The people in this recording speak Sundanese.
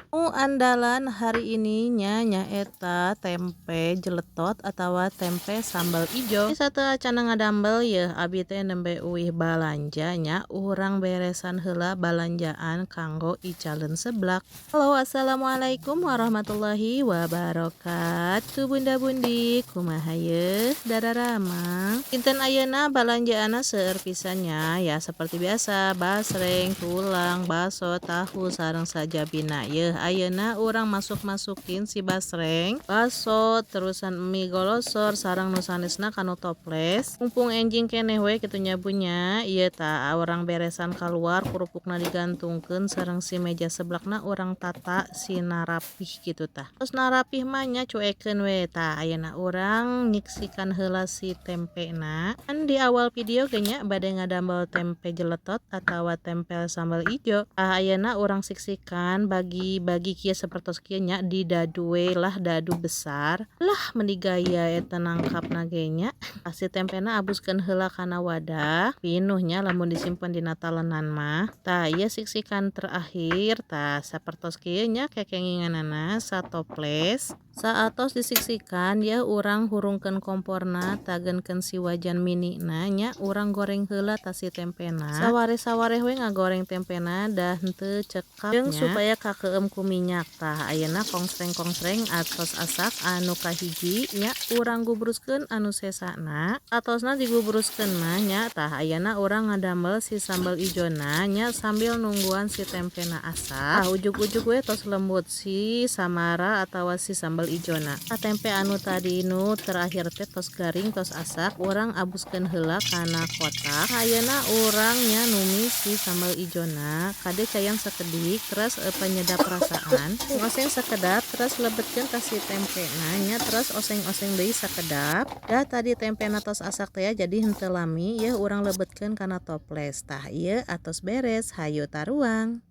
Nu andalan hari ini nya nyaeta tempe jeletot atawa tempe sambal ijo. Sateuacanna ngadamel yeuh abi teh nembe uih balanja nya, urang beresan heula balanjaan kanggo icaleun seblak. Halo, assalamualaikum warahmatullahi wabarakatuh, bunda bundi, kumaha yeuh, dararamang? Dinten ayeuna balanjaanna seueur pisan nya, ya seperti biasa basreng, tulang, baso, tahu sareng sajabina. Yeuh, ayeuna urang masuk-masukin si basreng, baso, terusan mie golosor sareng nu sanesna kanu toples. Mumpung enjing keneh we kitu nya, Bun, nya, ieu tah urang beresan kaluar, kerupukna digantungkeun sareng si meja seblakna urang tata sina rapih kitu tah. Tos narapih mah nya cuekeun we. Tah, ayeuna urang nyiksikan heula si tempena. Kan di awal video ge nya bade ngadamel tempe jeletot atawa tempel sambal ijo. Tah, ayeuna urang siksikan bagi-bagi kieu sapertos kieu nya, di dadu we lah, dadu besar lah, meuni gaya eta nangkapna ge nya. Si tempena abuskeun heula kana wadah, pinuh nya lamun disimpen dina talenan mah. Tah, ieu siksikan terakhir, tah sapertos kieu nya kekenginganana satoples. Saatos disiksikan yeuh urang hurungkeun komporna, tagenkeun si wajan mini na nya, urang goreng heula tah si tempena. Sawareh-sawareh we ngagoreng tempena da henteu cekap jeung supaya kakeum ku minyak. Tah, ayeuna kongsreng-kongsreng atos asak anu kahiji nya, urang gubruskeun anu sesana. Atosna digubruskeun mah nya, tah ayeuna urang ngadamel si sambal ijona nya sambil nungguan si tempena asak. Tah, ujug-ujug we tos lembut si samara atawa si sambal ijona. Tah, tempe anu tadi nu terakhir teh tos garing, tos asak, urang abuskeun heula kana kotak. Ayeuna urang nya numis si sambal ijona, kade caian sakedik terus penyedap rasaan. Oseng sakedap terus lebetkeun ka si tempena nya, terus oseng-oseng deui sakedap. Dah tadi tempena tos asak teh jadi henteu lami yeuh urang lebetkeun kana toples. Tah, ieu atos beres, hayu taruang.